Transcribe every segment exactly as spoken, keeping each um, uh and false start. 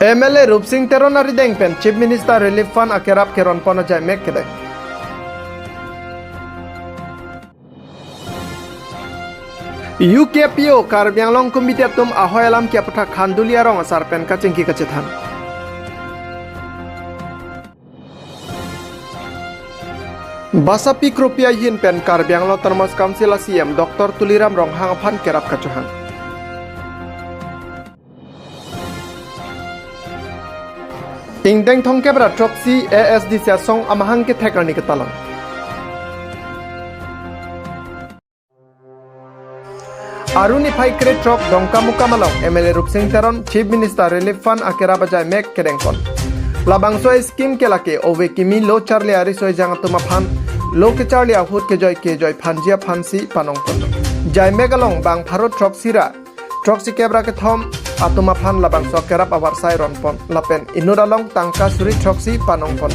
M L A Rupsing Teron arideng pen Chief Minister Relief Fund akerap keron pon ajai mek kedeng. U K P O Karbi Anglong Committee atum ahoi alam kiaputhak Khanduli arong asar pen kachingki kachethan. Basapi Kropi ahin pen Karbi Anglong Autonomous Council a C E M Doctor Tuliram Ronghang aphan kerap kachohang. Ingdeng thomkep ra throksi A S D C asong amahang kethek arni ketalon. Aruni phai krethrok Dongkamukam along M L A Rupsing Teron Chief Minister Relief Fund akerap ajai mek kedeng pon. Labangso scheme ke lake ove kimi lo charli ariso ejang atum aphan lo kecharli ahut kejoi kejoi phanji aphansi panong pon. Jai mek along bang pharo throksi ra throksi kep ra kethom atum aphan labangso kerap avarsai ron pon lapen inut along tangka suri throksi panong pon.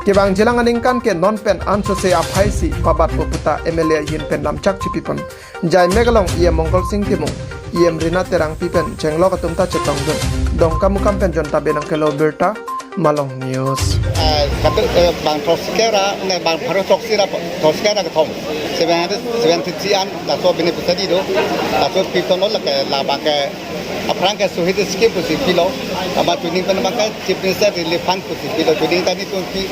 Kevang jilang aningkan ke non pen ansose aphaisi pabat pu puta M L A ahin pen lamchak chipi pon. Jai mek along E M Mongol Sing Timung, E M Rina Terangpi pen chenglok atum ta chetongdun. Dongkamukam pen Jonta Benang kelo birta, Malong News. Eh, katu, eh, bang throksi kep ra, ne bang pharo throksi ra, throksi kep ra kethom. Seven hundred seventy-three an, laso beneficiary do, laso piton lo lake, labang ke, aphrang ke Shahid Scheme pusi pilo, ama chuning pen abang ke Chief Minister Relief Fund pusi pilo, chuning ta netum pi,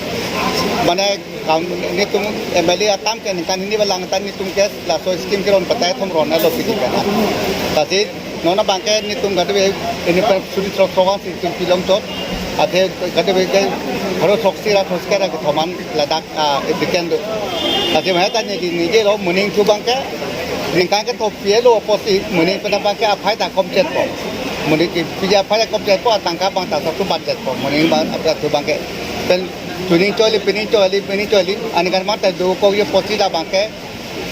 mane, kam, netum M L A atam ke ningkan hini balang ta netum ke laso scheme keron patai thom ron lo pidi kana. Lasi non abang ke netum kadokave, ini pen suri throksi throksi si netum pilong tot. Athe kadokave ke pharo throksi ra throksi kep ra kethom an ladak, ah, applicant do. Lasi maheta niji niji lo moning thu abang ke ningkan kethom pi-et lo apotsi moning pen abang ke aphai ta komchet po. Moning ke pija aphai ta komchet po, atangka abang ta satu budget po. Moning abang aphai thu abang ke pen chuning choli, pining choli, pining choli, aningkan mata dokok ye apotsi labang ke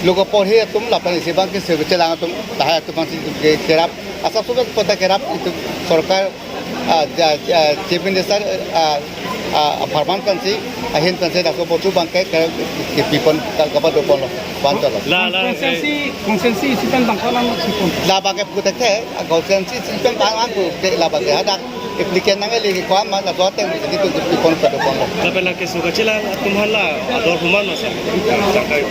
lo kaporhi atum lapen isi abang ke sebechelang atum, lahai atum abangsi ke kerap, asap sudah kota kerap itum sorkar, ah, ja, ja, Chief Minister, ah, ah, apharman pensi, ahin pensi laso botu abang ke, ke, kepi pon, ka, kapa do pon lo, ban to lo. La, la, constituency, eh, constituency isi pen bangso alam si pon. Labang ke putek the, ah, constituency isi pen bang an putek labang ke hadak applicant nangkele ke ko-an ma laso ateng netum kepi pon pado pon lo. Lapen la keso kachelang atum aphan la ador human masa. Jangkai.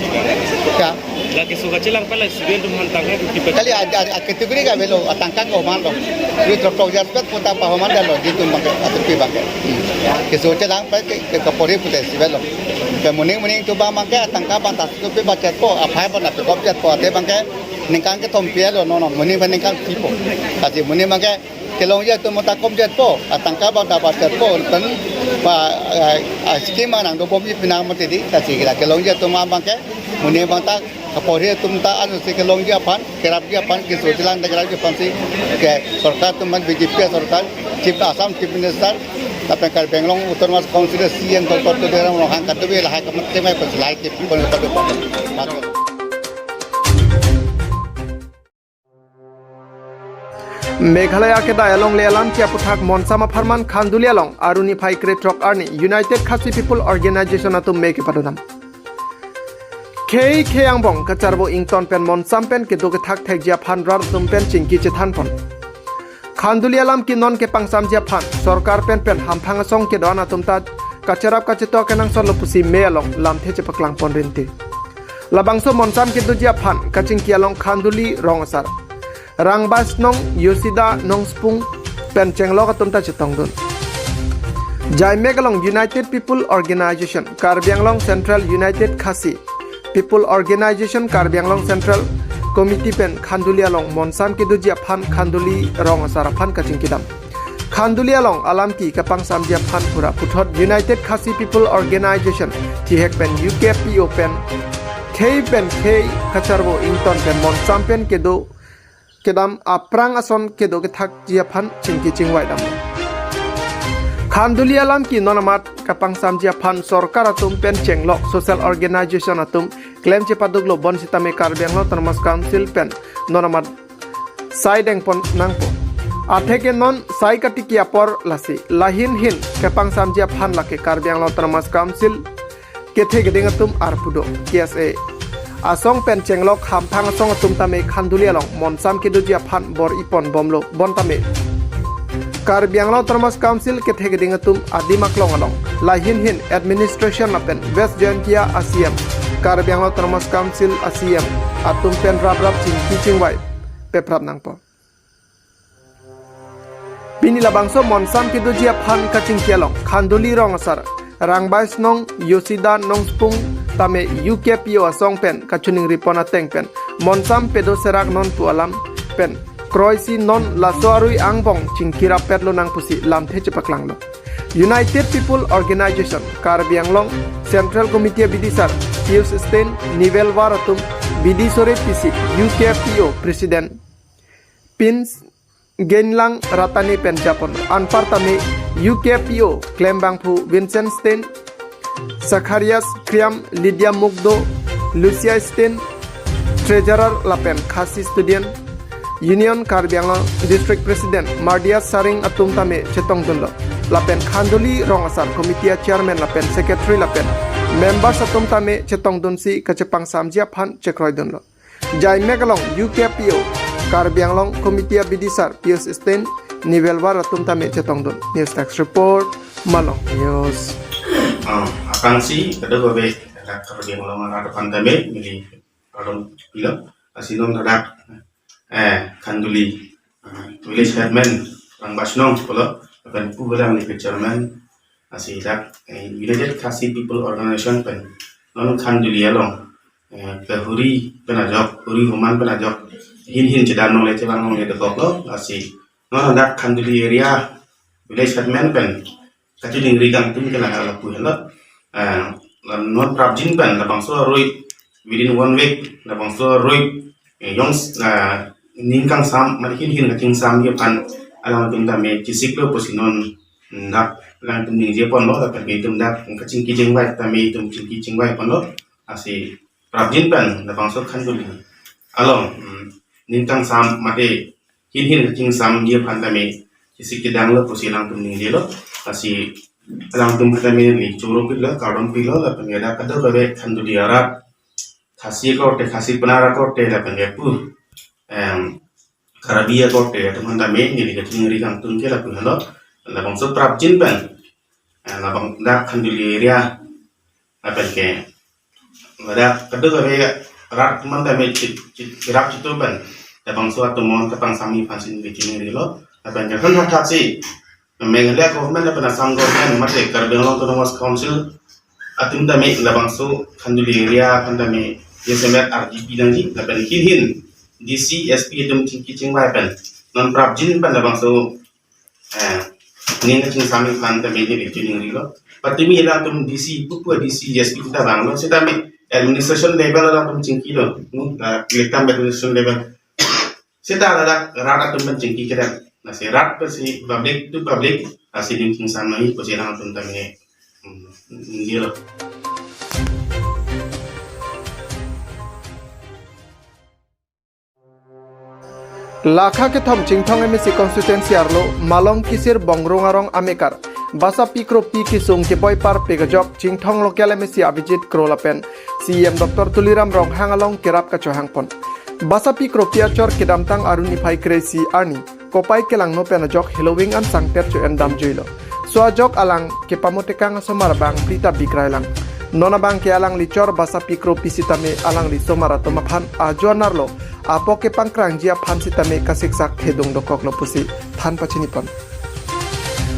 Ya. La keso kachelang pen la student atum aphan tangka kepi pon. Kali a, a, a category ke avelo, atangka ke human lo. Suri throksi throksi aspek kota pa human dalo, netum abang ke, atum pi abang ke. Hmm. Keso kachelang pen ke, ke kaporhi putek si avelo. Ke moning moning thu abang abang ke, atangka abang ta satu pi budget po, aphai abang ta pi budget po, athe abang ke ningkan kethom pi-et lo, non non, moning pen ningkan pi po. Lasi moning abang ke kelongji atum ta komchet po, atangka abang ta budget po, pen pa, ah, ah, scheme abang nangdobomji penang mati di, lasi la kelongji atum abang ke, moning abang ta, kaporhi atum ta, ansi kelongji aphan, kerapji aphan, keso kachelang ta kerapji aphansi, ke sorkar atum aphan B J P sorkar, Chief Assam Chief Minister, lapen Karbi Anglong Autonomous Council C E M Doctor Tuliram Ronghang kadokave lahai kamatha mai pensi lahai kepi pon pado pon. Meghalaya kedai alongle alam kiaputhak monsam apharman Khanduli along aruni phai krethrok arni United Khasi People Organization atum me kepadodam. Khei khei angbong kacharvo ington pen monsam pen kedo kethak thekji aphan rat atum pen chingki chethan pon. Khanduli alam ke non kepangsamji aphan sorkar pen pen hamphang asong kedo-an atum ta kacherap kachetok kenangsot lo pusi me along lamthe chepaklang pon rinti. Labangso monsam kedoji aphan kachingki along Khanduli rong asar Rangbas Nong, Yosida Nongspung pen chenglok atum ta chetongdun. Jai mek along United People Organization Karbi Anglong Central, United Khasi People Organization Karbi Anglong Central Committee pen Khanduli along monsam kedoji aphan Khanduli rong asar aphan kachingkidam. Khanduli along alam ke kepangsamji aphan pura puthot United Khasi People Organization thihek pen U K P O pen khei pen khei kacharvo ington pen monsam pen kedo kedam aphrang ason kedo kethakji aphan chingki chingvai dam. Khanduli alam ke non amat kepangsamji aphan sorkar atum pen chenglok social organization atum klem chepaduklo bonsitame Karbi Anglong Autonomous Council pen non amat sai dengpon nangpo. Atheke non sai katiki apor lasi lahin hin kepangsamji aphan lake Karbi Anglong Autonomous Council kethe keding atum arpu do K S A asong pen chenglok hamphang asong atum tame Khanduli along monsam kedoji aphan bor-ipon bomlo bon tame Karbi Anglong Autonomous Council kethe keding atum adim aklong along lahin hin administration lapen West Jaintia a-C M, Karbi Anglong Autonomous Council a-C M atum pen rap rap chingki chingvai peprap nangpo. Pini labangso Monsam kedoji aphan kachingki along Khanduli rong asar Rangbais Nong Yosida Nongspung tame U K P O asong pen kachiningri pon ateng pen Monsam pedo serak non pu alam pen kroisi non laso arui angbong chingki rap pet lonang pusi lamthe chepaklanglo. United People Organization Karbi Anglong Central Committee abidisar Pius Sten Nivelwar atum bidi sore pisi U K P O President Pins Genlang Ratane pen japon. Anparta me U K P O klembangphu Vincent Sten, Zacharias Kriam, Lydia Mukdo, Lucia Sten, Treasurer lapen Khasi Student Union Karbi Anglong District President Mardia Saring atum tame chetongdunlo. Lapen Khanduli rong asar committee chairman lapen secretary lapen members atum tame chetongdunsi kachepangsamji aphan chekroidunlo. Jaimek along U K P O Karbi Anglong Committee abidisar Pius Sten Nivelwar atum tame chetongdun. News Desk Report, Malong News. Ah, aphrangsi kadokave dak Karbi Anglong arat aphan tame neli kardom pilo. Lasi non dak, eh, Khanduli, ah, Village Headman Rangbais Nong pulo, lapen pu belang ni chairman, lasi dak, eh, United Khasi People Organization pen non Khanduli along, eh, ke huri pen ajok, huri human pen ajok hin hin chedam longle, chelang longle dokoklo. Lasi non dak Khanduli area Village Headman pen kachiningri kangtung ke lapu helo. Eh, non prapjin pen labangso arui within one week labangso arui, eh, yong, eh, ning kangsam mate hin hin kachingsamji aphan alangtum tame chesiklo pusi non dak alangtum ningje ponlo, lapen itum dak kachingki chingvai tame itum chingki chingvai ponlo. Lasi prapjin pen labangso Khanduli along, hmm, ning kangsam mate hin hin kachingsamji aphan tame chesik kedanglo pusi alangtum ningjelo. Lasi alangtum aphan tame neli choro pilo, kardom pilo, lapen dak kadokave Khanduli arat, Khasi akorte, Khasi Pnar akorte, lapen pu, em, Karbi akorte atum aphan tame neli kachiningri kangtung ke lapu helo. Labangso prapjin pen, eh, labang dak Khanduli area lapen ke dak kadokave rat atum aphan tame chit chit chirap chitu pen labangso atum aphan kapangsamji aphansi neli chiningrilo. Lapen ke hon hathat si Meghalaya government lapen Assam government mate Karbi Anglong Autonomous Council atum tame labangso Khanduli area aphan tame yasemet R D P nangji, lapen hin hin D C, S P atum chingki chingvai pen non prapjin pen labangso, eh, ning kachingsamji aphan tame neli chiningrilo. Patumi alangtum D C, pupu D C, S P ta vanglo, setame administration level alangtum chingkilo, hmm, la lektam administration level. Seta ladak rat atum pen chingki kedam. Lasi rat pensi public to public, lasi ning chingsam nangji pusi alangtum tame, hmm, ningjelo. Lakha kethom Chinthong M A C constituency arlo Malong Kisir Bongrung arong amekar Basapi Kropi kesung keboi parpik ajok Chinthong local M A C Abhijit Kro lapen C E M Doctor Tuliram Ronghang along kerap kachohang pon. Basapi Kropi achor kedamtang arni phai kre-isi arni kopai kelangno pen ajok heloving an sangtet cho-en damjuilo. So ajok alang kepamotekang asomar bang plita bikrailang. Non abang ke alangli chor Basapi Kropi sitame alangli somar atum aphan ajo anerlo apok kepangkrangji aphan sitame kasiksak thedung dokoklo pusi than pachini pon.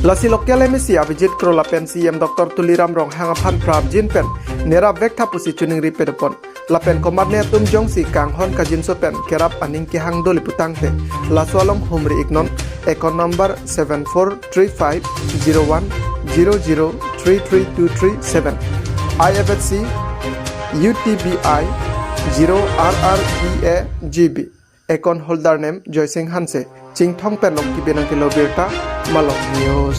Lasi local M A C Abhijit Kro lapen C E M Doctor Tuliram Ronghang aphan prapjin pen nerap vektha pusi chiningri pado pon. Lapen komatne atum jongsi kanghon kajinso pen kerap aning kehang doli putangte, laso along humri iknon, account number seven four three five zero one zero zero three three two three seven, I F S C, U T B I zero R R B A G B. Account holder name Joysing Hanse. Chinthong pen long kibenang kilo birta Malong News.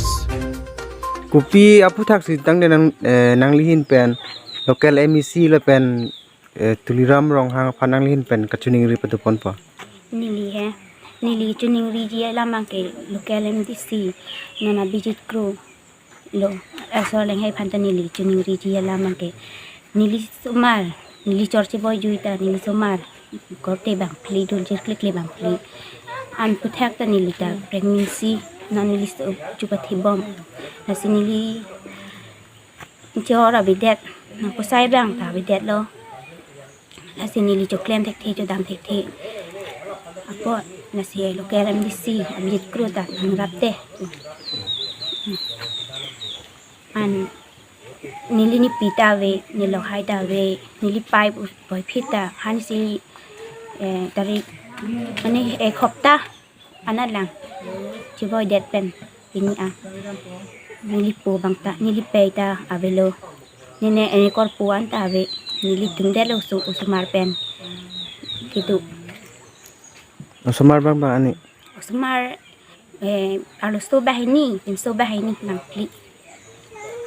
Kopi aputhak si tangte nang, eh, nanglihin pen local M A C lapen, eh, Tuliram Ronghang aphan nanglihin pen kachiningri pado ponpo? Neli he, neli chiningriji alam abang ke local M D C, non Abhijit Kro lo, asor lenghai aphan ta neli chiningriji alam abang ke. Neli somar, neli chor cheboi jui ta neli somar korte bang phli, dun chirklikli bang phli. An aputhak ta neli ta pregnancy Non neli so chupathibom. Lasi neli chor avedet, nang kusai abang ta avedetlo. Lasi neli choklem thekthe, chodam thekthe. Apot lasi local M D C Abhijit Kro ta nangrapte. An neli nipi ta ave, neli lahai ta ave, neli pipe u-, boiphit ta, hansi, eh, tarik, mane ek hopta anat lang chivoidet pen pini a neli po abang ta, neli pei ta avelo. Nene ene korpo an ta ave, neli tungdetlo oso-, osomar pen. Kitu. Osomar abang abang ani? Osomar, eh, arloso banghini, pinso banghini nangkli.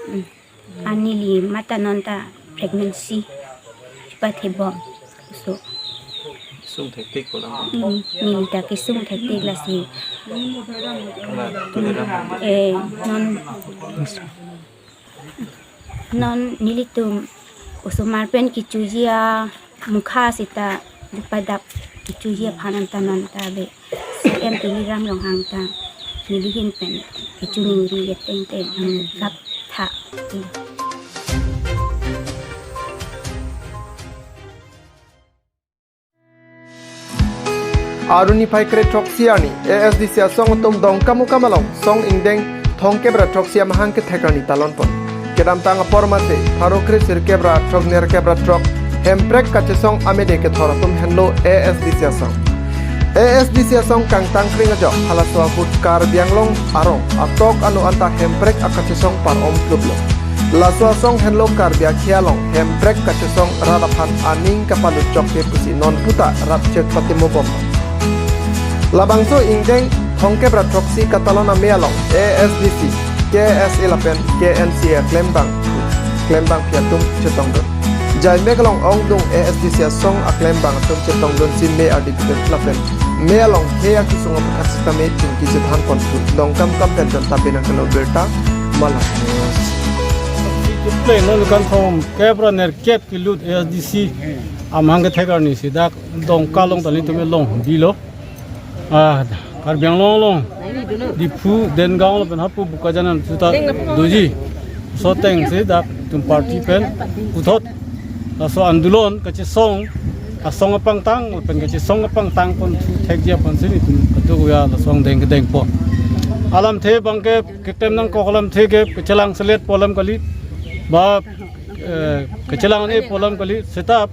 Hmm. An neli mata non ta pregnancy chupathibom. So. Sung thektik ko lang. Hmm, neli ta kesung thektik lasi. Ala, tu era. Eh, non, non nelitum osomar pen kechoji amukha seta dupadap kechoji aphan anta non ta ave. C M Tuliram Ronghang ta neli ahin pen kechiningri ateng teng nangraptha. Arni phai kre throksi arni A S D C asong atum Dongkamukam along song ingdeng thomkep ra throksi amahang kethek arni talon pon. Kedamtang apor mate pharo kre sirkep ra throk nerkep ra throk Hemprek kachesong amede kethor atum henlo A S D C asong. A S D C asong kangtang kring ajok halaso ahut Karbi Anglong arong atok ano anta Hemprek akachesong par-om kluplo. Laso asong henlo Karbi akhei along Hemprek kachesong rat aphan aning kapalut chokpe pusi non puta rat chek patimobom. Labangso ingdeng thomkep ra throksi katalon ame along A S D C, K S A lapen K N C A aklembang, klembangpi atum chetongdun. Jaimek along ongdung A S D C asong aklembang atum chetongdunsi me ardi pidun lapen me along khei akesung aphuthak sitame chingki chethan pon thu Dongkamukam pen Jonta Bey nangkelo birta Malak News. Play non kan thomkep ra nerkep kelut A S D C amahang kethek arni si dak Dongka along ta nelitum along bilo. Ah, Karbi Anglong along, Diphu, Dengaon lapen hapu Bokajan an suta doji. Laso atengsi dak itum party pen puthot laso andolon kachesong, asong apangthang lapen kachesong apangthang pon thu thekji aphansi nelitum kadokave laso angdeng kedengpo. Alamthe abangke keklem nangkok alamthe ke kachelang selet pu alam kali, ba, eh, kachelang ne pu alam kali, seta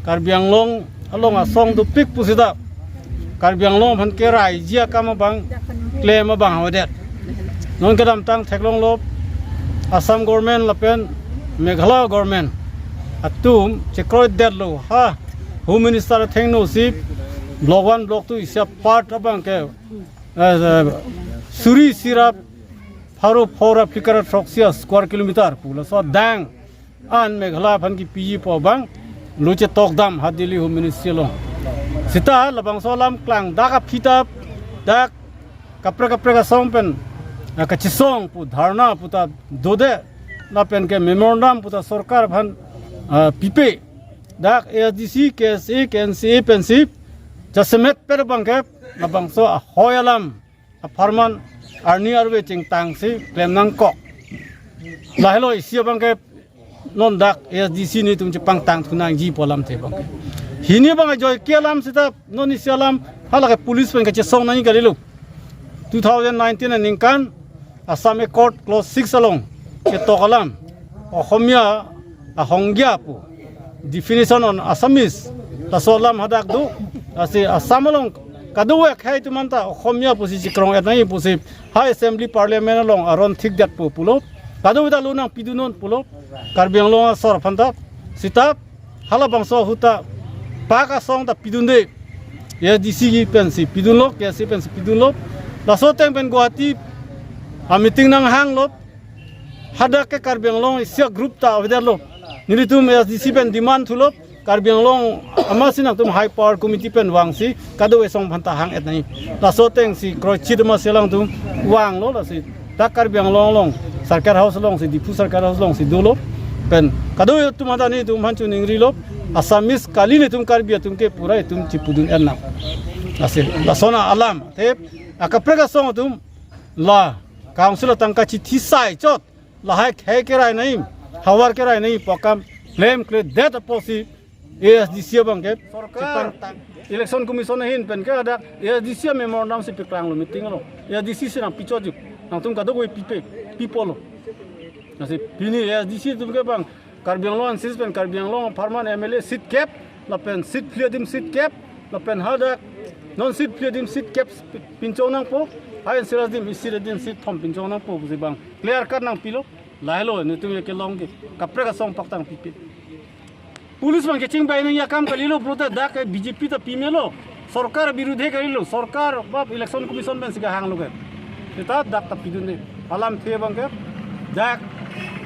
Karbi Anglong along asong dopik pu seta Karbi Anglong aphan keraiji akam abang klem abang avedet. Non kedamtang theklonglo, Assam government lapen Meghalaya government atum chekroidetlo, ha, Home Minister athengno si Block one, Block two isi apart abangke, eh, eh, suri isi ra pharo phongo ra phlikra throksi square kilometer pu laso adang an Meghalaya aphan kepiji pu abang lo chetokdam ha Delhi Home Ministry along. Seta labangso alam klang dak aphi ta dak kaprek kaprek asong pen, ah, kachesong pu dharna pu ta dode lapen ke memorandum pu ta sorkar aphan, ah, pipe. Dak A S D C, K S A, K N C A pensi jasemet per abangke labangso ahoi alam apharman arni arve chingtangsi klem nangkok. Lahelo isi abangke non dak A S D C nelitum chepangtang thu nangji pu alamthe abangke. Hini abang ajoike alam seta non isi alam halake police pen kachesong nangji kalilo. Two thousand nineteen aningkan Assam Accord Clause six along ketok alam, Ohomia ahongja pu, definition on Assamese, laso alam hadak do. Lasi Assam along kadokave akhei atum anta Ohomia pusi chikrong-et nangji pusi ha Assembly Parliament along aron thikdet pu pulo. Kadokave ta lo nangpidunnon pulo. Karbi Anglong asor aphan ta seta halabangso ahut ta pak asong ta pidunde. A S D C pensi pidunlo, K S A pensi pidunlo. Laso ateng pen Guwahati ameeting nanghanglo. Hadak ke Karbi Anglong isi agroup ta avedetlo. Nelitum A S D C pen demand thulo, Karbi Anglong amatsi nangtum High Power Committee pen vangsi kadokave asong aphan ta hang-et nangji. Laso atengsi kroichit amatsi alangtum vanglo, lasi dak Karbi Anglong along Circuit House alongsi, Diphu Circuit House alongsi dolo. Pen kadokave atum anta nelitum aphan choningrilo, Assamese kali, nelitum Karbi atum ke pura itum chipudun-et nang. Lasi lason alam, te akaprek asong atum la council atangka chithi sai chot, lahai khei kerai nangji, havar kerai nangji pu akam klemkledet apotsi A S D C abang ke sorkar, election commission ahin pen ke hadak A S D C memorandum si peklanglo, meeting lo. A S D C si nangpichotji. Nangtum kadokave pipe, pipolo. Lasi pini A S D C atum ke bang Karbi Anglong ansis pen Karbi Anglong apharman M L A seat kep, lapen seat phli adim seat kep, lapen hadak non seat phli adim seat kep pinchong nangpo, hai ansi adim isi adim seat thom pinchong nangpo pusi bang clear cut nangpilo, lahelo netum ya kelong ke, kaprek asong paktang pipe. Police bang kechingbai nangji akam kalilo pulote dak ke B J P ta pimelo. Sorkar birudhe kalilo. Sorkar ba election commission pensi kahanglo ke. Seta dak ta pidunde. Alamthe bang ke dak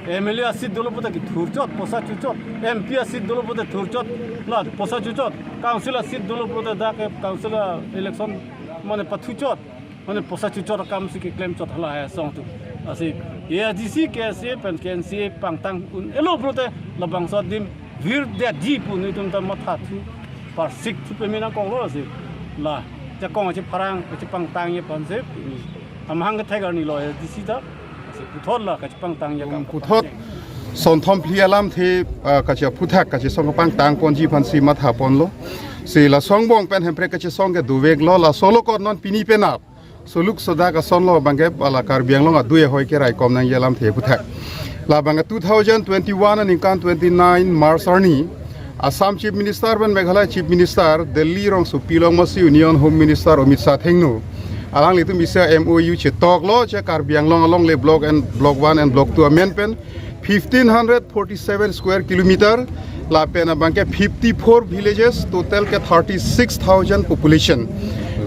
M L A aseat dolo pulote kethurchot, poisa chuchot. M P aseat dolo pulote thurchot, la poisa chuchot. Council aseat dolo pulote dak ke council a-election mane pathuchot. Mane poisa chuchot akam si keklemchot hala hai asong atum. Lasi A S D C, K S A pen K N C A pangtang un-elo pulote labangso adim virdetji pu netum ta mathathu parsik thu peme nangkoklo lasi. La jakong achi pharang, achi pangtangji aphansi amahang kethek arni lo A S D C ta. Lasi puthot la kachipangtangji akam. Puthot sonthom phli alamthe, ah, kachi aphuthak kachesong pangtang ponji aphansi mathaponlo. Si laso angbong pen Hemprek kachesong ke doveklo, laso lo kot non pini penap suluk sodak ason lo bang ke hala Karbi Anglong adui ahoi keraikom nangji alamthe aphuthak. La bang ke two thousand twenty-one aningkan twenty-nine March arni Assam Chief Minister pen Meghalaya Chief Minister Delhi rongsopi along masi Union Home Minister Amit Shah athengno alanglitum isi M O U chetoklo, che Karbi Anglong alongle Block and Block one and Block two amen pen fifteen hundred forty-seven square kilometer, lapen abang ke fifty-four villages, total ke thirty-six thousand population.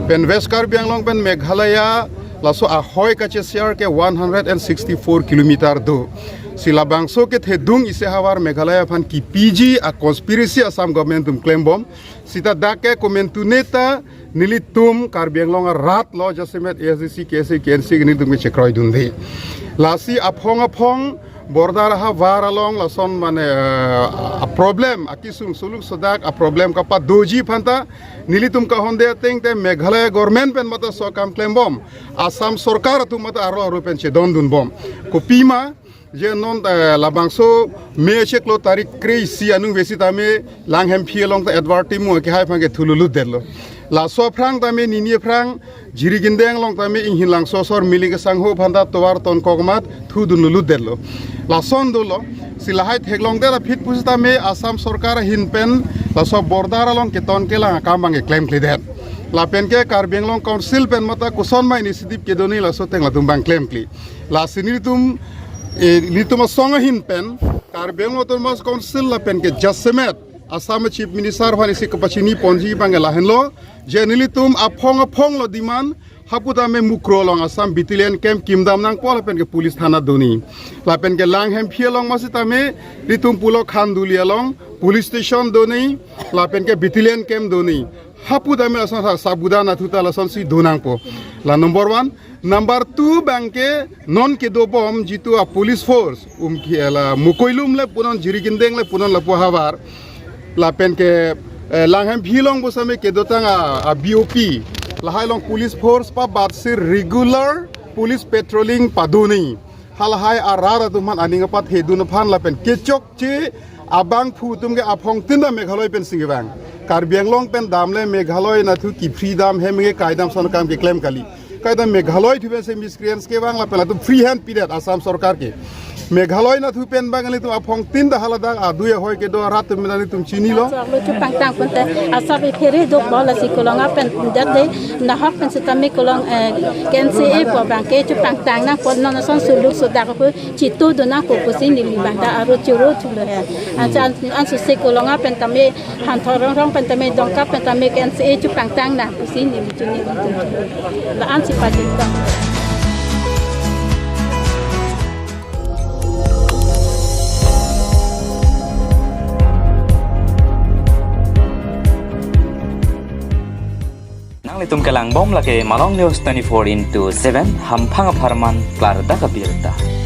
Pen West Karbi Anglong pen Meghalaya laso ahoi kache-share ke one hundred and sixty-four kilometer do. Si labangso kethedung isi havar Meghalaya aphan kipiji a-conspiracy Assam government atum klembom. Seta dak ke komantu neta nelitum Karbi Anglong arat lo jasemet A S D C, K S A, K N C A nelitum ke chekroidunde. Lasi aphong aphong border ahavar along lason mane, eh, a-problem, akesung suluk sodak a-problem kapadoji aphanta nelitum kahonde ateng te Meghalaya government pen mata so akam klembom, Assam sorkar atum mata aro aro pen chedondunbom. Kopima je non, eh, labangso May chiklo tarik kre-isi anung vesi tame Langhemphi along ta Edward Timung ke hai aphan ke thululutdetlo. Laso aphrang tame nini aphrang Jirikindeng along tame Inghin Langso asor Miling Kesangho aphanta tovar tonkok amat thudunlulutdetlo. Lason dolo, si lahai theklongdet aphi pusitame Assam sorkar ahin pen laso border along keton kelang akam bang keklemkledet. Lapen ke Karbi Anglong Council pen mata koson ma initiative kedonji laso ateng latum bang klemkle. Lasi nelitum, eh, nelitum asong ahin pen Karbi Anglong Autonomous Council lapen ke jasemet Assam Chief Minister aphan isi kapachini ponji bang ke lahenlo, je nelitum aphong aphong lo demand, hapu tame Mukroh along Assam battalion camp kimdam nangpo lapen ke police thana donji. Lapen ke Langhemphi along masi tame nelitum pulo Khanduli along police station donji, lapen ke battalion camp donji. Hapu tame lason sa sabuda nathu ta lasonsi do nangpo. La number one. Number two bang ke non kedobom jitu a-police force, um, ki la Mokoilum le punon, Jirikindeng le punon lapu ahavar. Lapen ke, eh, Langhemphi along pusitame kedotang a, a-B O P. Lahai along police force pabatsi regular police patrolling padonji. Halahai arat atum aphan aning apathedun aphan lapen kechokche abangphu atum ke aphongtin ta Meghalaya pensi kevang. Karbi Anglong pen damle Meghalaya nathu kipri dam hem ke kaidam ason akam keklem kali. Kaidam Meghalaya thu pensi miscreants kevang lapen latum free hand pidet Assam sorkar ke. Meghalaya nathu pen bang nelitum aphongtin ta haladak adui ahoi kedo arat atum nelitum chinilo. Asap lo chupangtang pon te, asap iphere dok bola si kelong apen dak de, nahok pen sitame kelong, eh, K N C A pu bang ke chupangtang nangpo, non ason suluk sodak pu chitudun nangpo pusi neli bang ta aro choro thulo he. Ansi an, ansi si kelong apen tame, Hantho Rongrong pen tame, Dongka pen tame, K N C A chupangtang nang pusi neli chini. La-ansi pajirta. Nanglitum kelangbom lake Malong News twenty-four into seven, hamphang apharman klardak abirta.